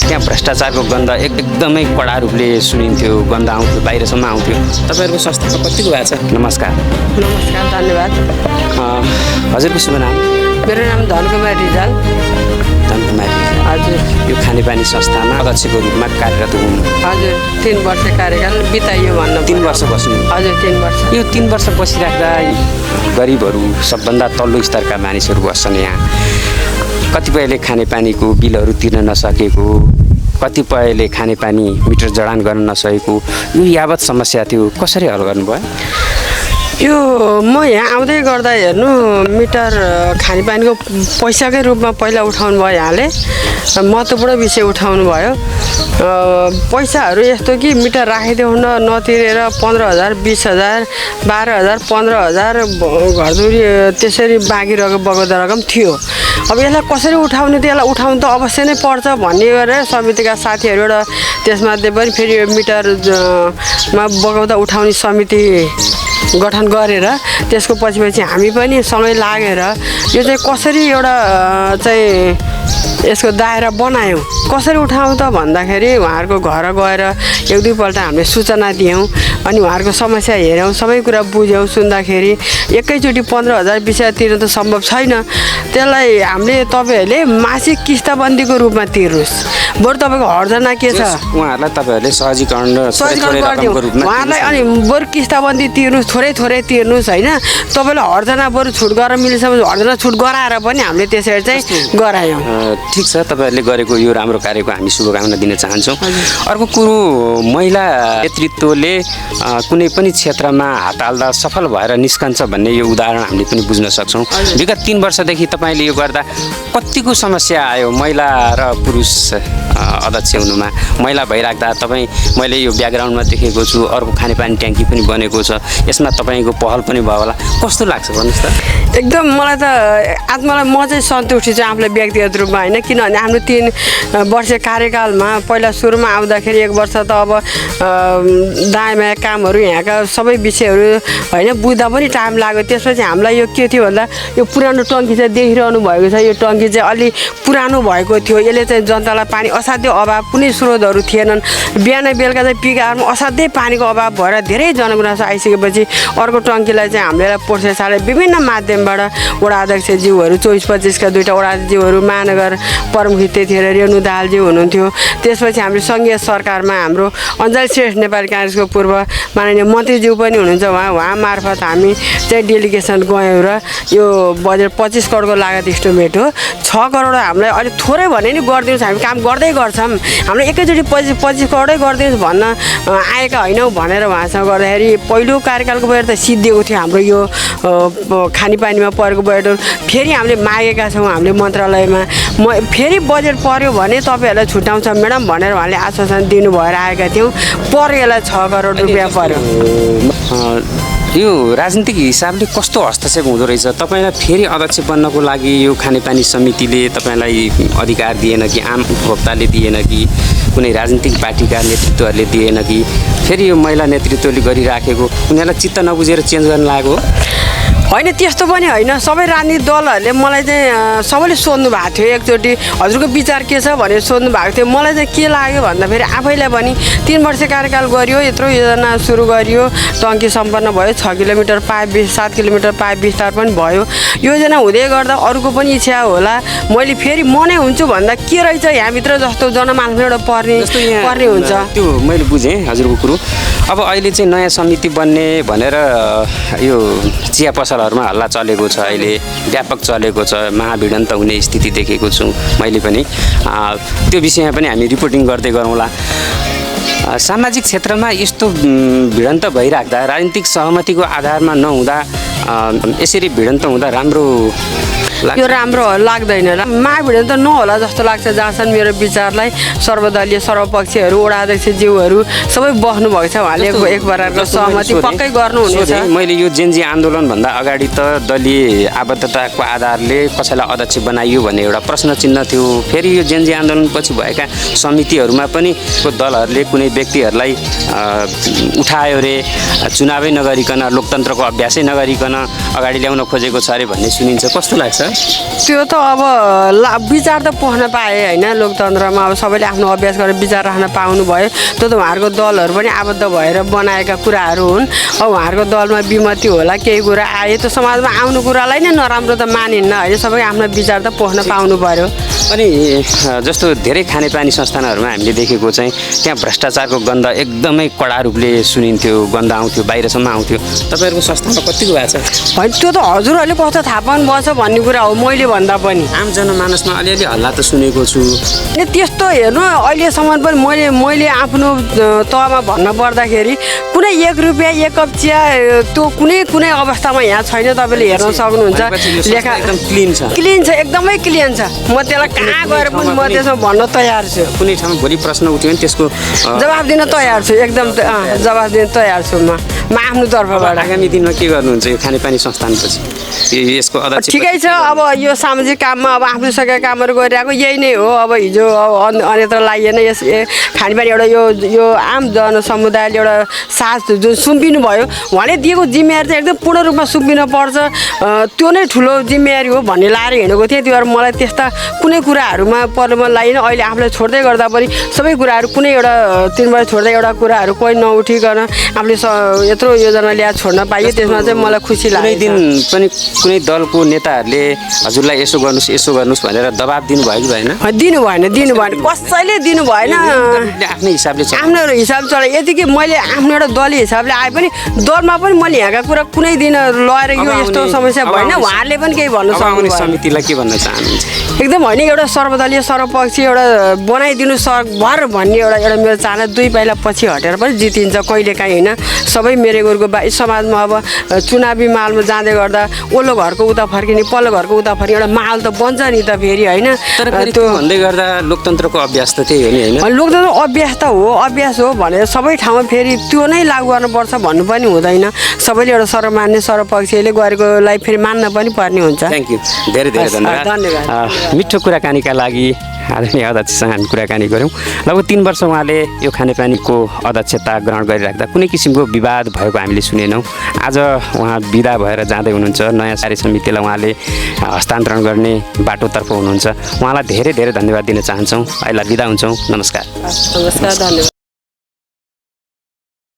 त्यहाँ भ्रष्टाचारको गन्ध एकदमै कडा रूपले सुनिन्थ्यो, गन्ध आउँथ्यो, बाहिरसम्म आउँथ्यो। तपाईँहरूको संस्थामा कतिको भएको छ? नमस्कार। नमस्कार, धन्यवाद। हजुरको शुभ नाम? मेरो नाम धनकुमार रिजाल। धनकुमार हजुर। यो खानेपानी संस्थामा अध्यक्षको रूपमा कार्यरत हुनु? हजुर, 3 वर्ष कार्यकाल बिताइयो भन्नु। 3 वर्ष बस्नु? हजुर, 3 वर्ष। यो 3 वर्ष बसिराख्दा गरिबहरू, सबभन्दा तल्लो स्तरका मानिसहरू बस्छन् यहाँ। कतिपयले खानेपानीको बिलहरू तिर्न नसकेको, कतिपयले खानेपानी मिटर जडान गर्न नसकेको, यो यावत समस्या थियो, कसरी हल गर्नुभयो? यो म यहाँ आउँदै गर्दा हेर्नु मिटर खानेपानीको पैसाकै रूपमा पहिला उठाउनु भयो यहाँले, महत्त्वपूर्ण विषय उठाउनु भयो। पैसाहरू यस्तो कि मिटर राखिदेऊ नतिरेर 15,000, 20,000, 12,000, 15,000 घरधुरी त्यसरी बाँकी बगौँदा रकम थियो। अब यसलाई कसरी उठाउने, त्यसलाई उठाउनु त अवश्य नै पर्छ भन्ने गरेर समितिका साथीहरू एउटा त्यसमध्ये पनि फेरि मिटरमा बगौँदा उठाउने समिति गठन गरेर त्यसको पछि हामी पनि सँगै लागेर यो चाहिँ कसरी एउटा चाहिँ यसको दायरा बनायौँ, कसरी उठाउँ त भन्दाखेरि उहाँहरूको घर गएर 1-2 पल्ट हामीले सूचना दियौँ अनि उहाँहरूको समस्या हेऱ्यौँ, सबै कुरा बुझ्यौँ। सुन्दाखेरि एकैचोटि 15,000, 20,000 तिर्न त सम्भव छैन। त्यसलाई हामीले तपाईँहरूले मासिक किस्ताबन्दीको रूपमा तिर्नुहोस्, बरु तपाईँको हर्जना के छ उहाँहरूलाई तपाईँहरूले सहजीकरण गरिदिउँ उहाँहरूलाई, अनि बरु किस्ताबन्दी तिर्नुहोस्, थोरै तिर्नुहोस् होइन। तपाईँले हर्जना बरु छुट गरेर मिलेसम्म हर्जना छुट गराएर पनि हामीले त्यसरी चाहिँ गरायौँ। ठिक छ, तपाईँहरूले गरेको यो राम्रो कार्यको हामी शुभकामना दिन चाहन्छौँ। अर्को कुरो, महिला नेतृत्वले कुनै पनि क्षेत्रमा हात हाल्दा सफल भएर निस्कन्छ भन्ने यो उदाहरण हामीले पनि बुझ्न सक्छौँ। विगत 3 वर्षदेखि तपाईँले यो गर्दा कतिको समस्या आयो महिला र पुरुष अध्यक्ष हुनुमा? महिला भइराख्दा मैले यो ब्याकग्राउन्डमा देखेको छु, अर्को खानेपानी ट्याङ्की पनि बनेको छ, यसमा तपाईँको पहल पनि भयो होला, कस्तो लाग्छ भन्नुहोस् त? एकदम मलाई त आत्मालाई म चाहिँ सन्तुष्टि चाहिँ आफूलाई व्यक्तिगत रूपमा होइन, किनभने हाम्रो 3 वर्ष कार्यकालमा पहिला सुरुमा आउँदाखेरि 1 वर्ष त अब दायाँ कामहरू यहाँका सबै विषयहरू होइन बुझ्दा पनि टाइम लाग्यो। त्यसपछि हामीलाई यो के थियो भन्दा यो पुरानो टङ्की चाहिँ देखिरहनु भएको छ, यो टङ्की चाहिँ अलि पुरानो भएको थियो, यसले चाहिँ जनतालाई पानी असाध्य अभाव, कुनै स्रोतहरू थिएनन्, बिहान बेलुका चाहिँ पिक आवरमा असाध्यै पानीको अभाव भएर धेरै जनगुनासो आइसकेपछि अर्को टङ्कीलाई चाहिँ हामीले पोर्से साले विभिन्न माध्यमबाट वडा अध्यक्षज्यूहरू 24-25 का 2टा वडाज्यूहरू, महानगर प्रमुख त्यतिखेर रेणु दाहालज्यू हुनुहुन्थ्यो। त्यसपछि हामीले सङ्घीय सरकारमा हाम्रो अञ्जली श्रेष्ठ नेपाली काङ्ग्रेसको पूर्व माननीय मन्त्रीज्यू पनि हुनुहुन्छ, उहाँ मार्फत हामी चाहिँ डेलिगेसन गयौँ र यो बजेट 25 करोडको लागत इस्टिमेट हो, 6 करोड हामीलाई अलिक थोरै भने नि गरिदिनुहोस्, हामी काम गर्दै गर्छौँ, हामीले एकैचोटि 25 करोडै गरिदिनुहोस् भन्न आएका होइनौँ भनेर उहाँसँग गर्दाखेरि पहिलो कार्यकालको बजेट त सिद्धिएको थियो हाम्रो यो खानेपानीमा परेको बजेट। फेरि हामीले मागेका छौँ हामीले मन्त्रालयमा, फेरि बजेट पर्यो भने तपाईँहरूलाई छुट्याउँछ म्याडम भनेर उहाँले आश्वासन दिनु भएर आएका थियौँ। यसलाई 6 करोड रुपियाँ पर्यो। यो राजनीतिक हिसाबले कस्तो हस्तक्षेप हुँदो रहेछ? तपाईँलाई फेरि अध्यक्ष बन्नको लागि यो खानेपानी समितिले तपाईँलाई अधिकार दिएन कि आम उपभोक्ताले दिएन कि कुनै राजनीतिक पार्टीका नेतृत्वहरूले दिएन कि फेरि यो महिला नेतृत्वले गरिराखेको उनीहरूलाई चित्त नबुझेर चेन्ज गर्न लागेको होइन? त्यस्तो पनि होइन, सबै राजनीतिक दलहरूले मलाई चाहिँ सबैले सोध्नु भएको थियो एकचोटि हजुरको विचार के छ भनेर सोध्नु भएको थियो। मलाई चाहिँ के लाग्यो भन्दाखेरि आफैलाई पनि 3 वर्ष कार्यकाल गरियो, यत्रो योजना सुरु गरियो, टङ्की सम्पन्न भयो, 6 किलोमिटर पाइप 7 किलोमिटर पाइप विस्तार पनि भयो। योजना हुँदै गर्दा अरूको पनि इच्छा होला, मैले फेरि म नै हुन्छु भन्दा के रहेछ यहाँभित्र जस्तो जनमानसमा एउटा पर्ने हुन्छ। त्यो मैले बुझेँ हजुरको कुरो। अब अहिले चाहिँ नयाँ समिति बन्ने भनेर यो चिया पसलहरूमा हल्ला चलेको छ, अहिले व्यापक चलेको छ, महाभिडन्त हुने स्थिति देखेको छु मैले पनि। त्यो विषयमा पनि हामी रिपोर्टिङ गर्दै गरौँला। सामाजिक क्षेत्रमा यस्तो भिडन्त भइराख्दा राजनीतिक सहमतिको आधारमा नहुँदा यसरी भिडन्त हुँदा राम्रो यो राम्रो लाग्दैन, महाभिडन्त नहोला जस्तो लाग्छ जहाँसम्म मेरो विचारलाई। सर्वदलीय सर्वपक्षीहरू वडा अध्यक्षज्यूहरू सबै बस्नु भएको छ, उहाँले एक प्रकारको सहमति पक्कै गर्नुहुनेछ। मैले यो जेनजी आन्दोलनभन्दा अगाडि त दलीय आबद्धताको आधारले कसैलाई अध्यक्ष बनाइयो भन्ने एउटा प्रश्न चिन्ह थियो। फेरि यो जेनजी आन्दोलनपछि भएका समितिहरूमा पनि दलहरूले कुनै व्यक्तिहरूलाई उठायो रे, चुनावै नगरिकन, लोकतन्त्रको अभ्यासै नगरिकन अगाडि ल्याउन खोजेको छ अरे भन्ने सुनिन्छ, कस्तो लाग्छ? त्यो त अब विचार त पोख्न पाए होइन, लोकतन्त्रमा अब सबैले आफ्नो अभ्यास गरेर विचार राख्न पाउनु भयो। त्यो त उहाँहरूको दलहरू पनि आबद्ध भएर बनाएका कुराहरू हुन्। अब उहाँहरूको दलमा विमति होला, केही कुरा आयो, त्यो समाजमा आउनु कुरालाई नै नराम्रो त मानिन्न होइन, सबै आफ्नो विचार त पोख्न पाउनु पर्यो। अनि जस्तो धेरै खानेपानी संस्थानहरूमा हामीले देखेको चाहिँ त्यहाँ भ्रष्टाचारको गन्ध एकदमै कडा रूपले सुनिन्थ्यो, गन्ध आउँथ्यो, बाहिरसम्म आउँथ्यो। तपाईँहरूको संस्थामा कतिको भएको छ? होइन, त्यो त हजुरहरूले कस्तो थाहा पाउनुपर्छ भन्ने कुरा हो। मैले भन्दा पनि आम जनमानसमा अलिअलि हल्ला त सुनेको छु। त्यस्तो हेर्नु अहिलेसम्म पनि मैले आफ्नो तहमा भन्न पर्दाखेरि कुनै 1 रुपियाँ 1 कप चिया त्यो कुनै अवस्थामा यहाँ छैन। तपाईँले हेर्न सक्नुहुन्छ। लेखा एकदम क्लिन छ, एकदमै क्लिन छ। म त्यसलाई कहाँ गएर पनि म त्यसमा भन्न तयार छु। कुनै ठाउँमा भोलि प्रश्न उठ्यो भने त्यसको जवाफ दिन तयार छु, एकदम जवाफ दिन तयार छु म आफ्नो तर्फबाट। आगामी दिनमा के गर्नुहुन्छ यो खानेपानी संस्थानपछि? यसको अध्यक्ष ठिकै छ। अब यो सामाजिक काममा अब आफूले सकेका कामहरू गरिरहेको यही नै हो। अब हिजो अन्यत्र लागेन। यस खानेपानी एउटा यो आम जनसमुदायले एउटा साथ जुन सुम्पिनु भयो, उहाँले दिएको जिम्मेवारी चाहिँ एकदम पूर्ण रूपमा सुम्पिनु पर्छ। त्यो नै ठुलो जिम्मेवारी हो भन्ने लाएर हिँडेको थिएँ। त्यो भएर मलाई त्यस्ता कुनै कुराहरूमा पर्नमा लागेन। अहिले आफूलाई छोड्दै गर्दा पनि सबै कुराहरू कुनै एउटा 3 वर्ष छोड्दै एउटा कुराहरू कोही नउठिकन आफूले यत्रो योजना ल्याएर छोड्न पाइयो, त्यसमा चाहिँ मलाई खुसी लाग्यो। कुनै दिन पनि कुनै दलको नेताहरूले हजुरलाई यसो गर्नुहोस् भनेर दबाब दिनुभयो कि भएन? दिनु भएन, कसैले दिनु भएन। आफ्नै हिसाबले आफ्नो हिसाब चला। यतिकै मैले आफ्नो एउटा दलीय हिसाबले आए पनि दलमा पनि मैले यहाँका कुरा कुनै दिन लगाएर यो यस्तो समस्या भएन, उहाँहरूले पनि केही भन्नु सक्नु समितिलाई के भन्न चाहनुहुन्छ? एकदम होइन, एउटा सर्वदलीय सर्वपक्षीय एउटा बनाइदिनु सकभर भन्ने एउटा मेरो चाहना। 2 पाइला पछि हटेर पनि जितिन्छ कहिलेकाहीँ होइन। सबै मेरेगोरको समाजमा अब चुनावी माहौलमा जाँदै गर्दा ओल्लो घरको उता फर्किने, पल्लो घरको उता फर्किने एउटा माहौल त बन्छ नि त फेरि होइन। त्यो भन्दै गर्दा लोकतन्त्रको अभ्यास त त्यही हो नि होइन? लोकतन्त्र अभ्यास त हो, अभ्यास हो भनेर सबै ठाउँमा फेरि त्यो नै लागू गर्नुपर्छ भन्नु पनि हुँदैन। सबैले एउटा सर्वमान्य सर्वपक्षीयले गरेकोलाई फेरि मान्न पनि पर्ने हुन्छ। थ्याङ्क यू, धेरै धेरै धन्यवाद। मिठो कुराकानीका लागि आदरणीय अध्यक्षसँग हामी कुराकानी गऱ्यौँ। लगभग 3 वर्ष उहाँले यो खानेपानीको अध्यक्षता ग्रहण गरिराख्दा कुनै किसिमको विवाद भएको हामीले सुनेनौँ। आज उहाँ बिदा भएर जाँदै हुनुहुन्छ, नयाँ कार्य समितिलाई उहाँले हस्तान्तरण गर्ने बाटोतर्फ हुनुहुन्छ। उहाँलाई धेरै धेरै धन्यवाद दिन चाहन्छौँ। अहिले बिदा हुन्छौँ। नमस्कार। नमस्कार, धन्यवाद।